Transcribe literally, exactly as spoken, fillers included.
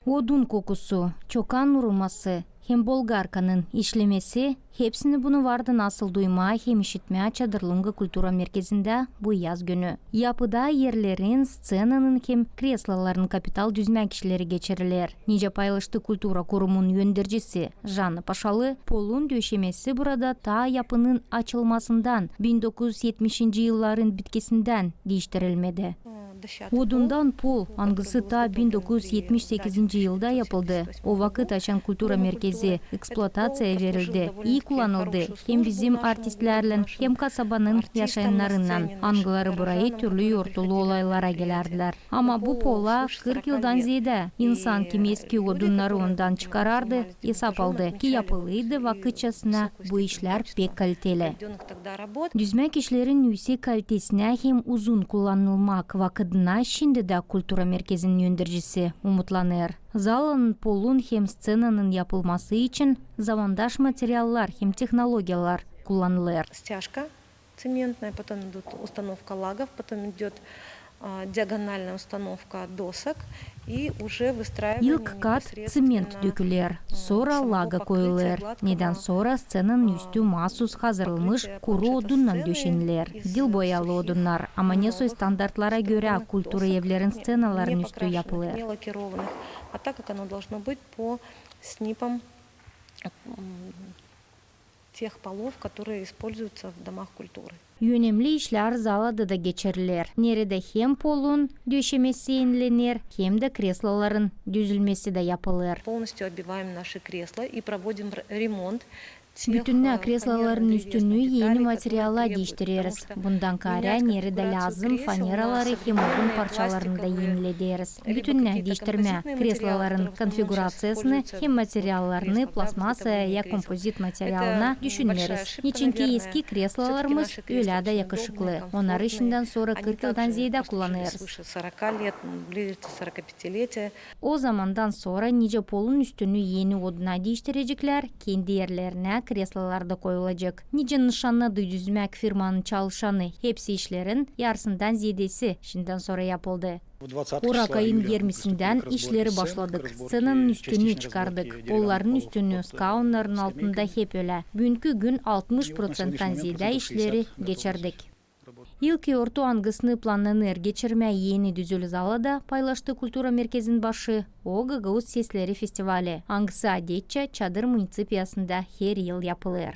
Odun kokusu, çokan urması hem bolgarkanın işlemesi, hepsini bunu vardı nasıl duymaa hem işitmää Çadırlunga kultura merkezindä bu yaz günü. Yapıda erlerin, sţenanın hem kresloların kapital düzmäk işleri geçiriler. Nicä paylaştı kultura kurumun öndercisi Janna Paşalı, polun döşemesi burada taa yapının açılmasından, bin dokuz üz etmişinci yılların bitkisindän diiştirilmedi. Odundan pol, angısı taa bin dokuz üz etmiş sekizinci yılda yapıldı. O vakıt, açan kultura merkezi eksplutaţiyaya verildi, ii kullanıldı hem bizim artistlärlän, hem kasabanın yaşayannarınnan, angıları burayı türlü yortulu olaylara gelärdilär. Ama bu pola kırk yıldan zeedä insan, kim eski odunnarı ondan çıkarardı, esap aldı, ki yapılıydı vakıtçasına bu işlär pek kaliteli. Düzmäk işlerin üüsek kalitesinä hem uzun kullanılmak vakıdına şindi dä kultura merkezinin öndercisi umutlanêr. Zalanın, polun hem sţenanın yapılması için zamandaş materiallar hem tehnologiyalar kullanılêr. Стяжка цементная, потом идут установка лагов, потом идёт, а, диагональная установка досок и уже выстраивание непосредственно, а, самого покрытия гладкого полотна. İlk kat ţement döküler, sora laga koyulêr, nedän sora sţenanın üstü maasuz hazırılmış kuru odunnan döşeniler, dil boyalı odunnar, ama ne soy standartlara görä kultura evlerin sţenaların üstü yapılêr. А так, как оно должно быть по снипам, м, тех полов, которые используются в домах культуры. Önemli işlär zalada da geçiriler, neredä hem polun döşemesi enilener, hem dä kresloların düzülmesi dä yapılêr. Полностью обиваем наши кресла и проводим р-, ремонт тех, э, фанерных деталей, которые требуются, потому что несколько кресел, они, э, современные, и мы их, э, обновляем. Bütünnä kresloların üstünü eni materiala diiştireriz. Bundan kaarä neredä lääzım, faneraları hem odun parçalarını da enilederiz. Bütünnä diiştirmää kresloların konfiguraţiyasını hem materiallarını plastmasa ya kompozit materialına düşüneriz. Neçinki eski kreslolarımız ölä dä yakışıklı. Onnarı şindän sora kırk yıldan zeedä kullanêrız. O zamandan sora nicä polun üstünü eni oduna diiştireceklär, kendi erlerinä kreslolar da koyulacek. Nicä nışannadı düzmäk firmanın çalışanı, hepsi işlerin yarısından zeedesi şindän sora yapıldı. Orak ayın irmisindän işleri başladık. Sţenanın üstünü çıkardık. Polların üstünü, skaunların altında hep ölä. Büünkü gün altmış proţenttan zeedä işleri geçirdik. İlk yortu, angısını plannanêr geçirmää eni düzül zalada, paylaştı kultura merkezin başı, o Gagauz sesleri festivali, angısı adetçä Çadır municipiyasında her yıl yapılêr.